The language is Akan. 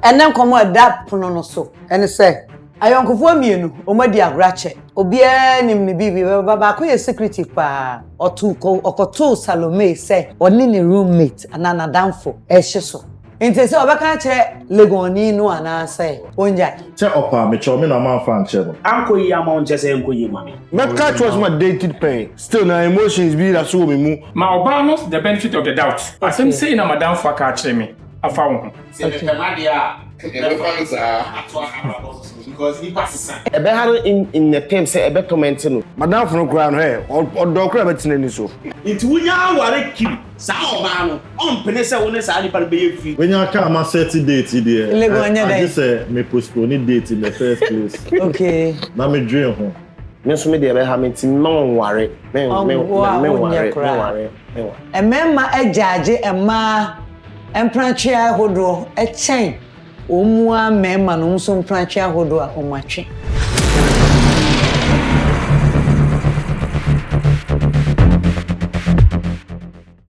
Ɛnnɛ nkɔmmɔ a ɛda pono no so ne sɛ, ayɔnkofoɔ mmienu, wɔadi agorɔ akyɛ. Obiara nim ne biribi, ba baako yɛ secretive paa. Ɔtoo kɔ ɔkɔtoo Salome sɛ ɔne ne roommate anaa n'adamfo rehye so. Nti sɛ ɔbɛka akyerɛ Legonni no anaasɛ ɔngyae. Sɛ ɔpɛ a, mekyɛw me na mamfa ankyɛ no. Ankɔ yie ama wo nkyɛ sɛ ɛnkɔ yie ma me. Mɛka akyerɛ wo sɛ ma dated pɛn, still na emotions bi da so wɔ me mu. Ma ɔbaa no the benefit of the doubt. Asɛm sei na m'adamfo aka akyerɛ me afa wo ho. Sɛ mepɛ m'adeɛ a, mɛfa no saa atoa abrabɔ so because nipa sesa. Ɛbɛha no in in the term sɛ ɛbɛ torment no. M'adamfo no koraa no hɛ, ɔdɔ koraa bɛtena ani so. Nti wonya aware kim saa ɔbaa no ɔmpene sɛ wo ne saa nipa no bɛyɛ fi. Wenya kaa ma set date yi deɛ Legon nyɛ dɛn? agye sɛ me postpone date in the first place na me dwen ho. Me nso me deɛ ɛbɛha me nti mma ɔnware me me Ɔnwo a me wonyɛ nware me koraa. nware me nware. Mmarima gyaagye mmaa mpenatwe ahodoɔ kyɛn wɔn mu ara mmarima no nso mpenatwe ahodoɔ a wɔatwe.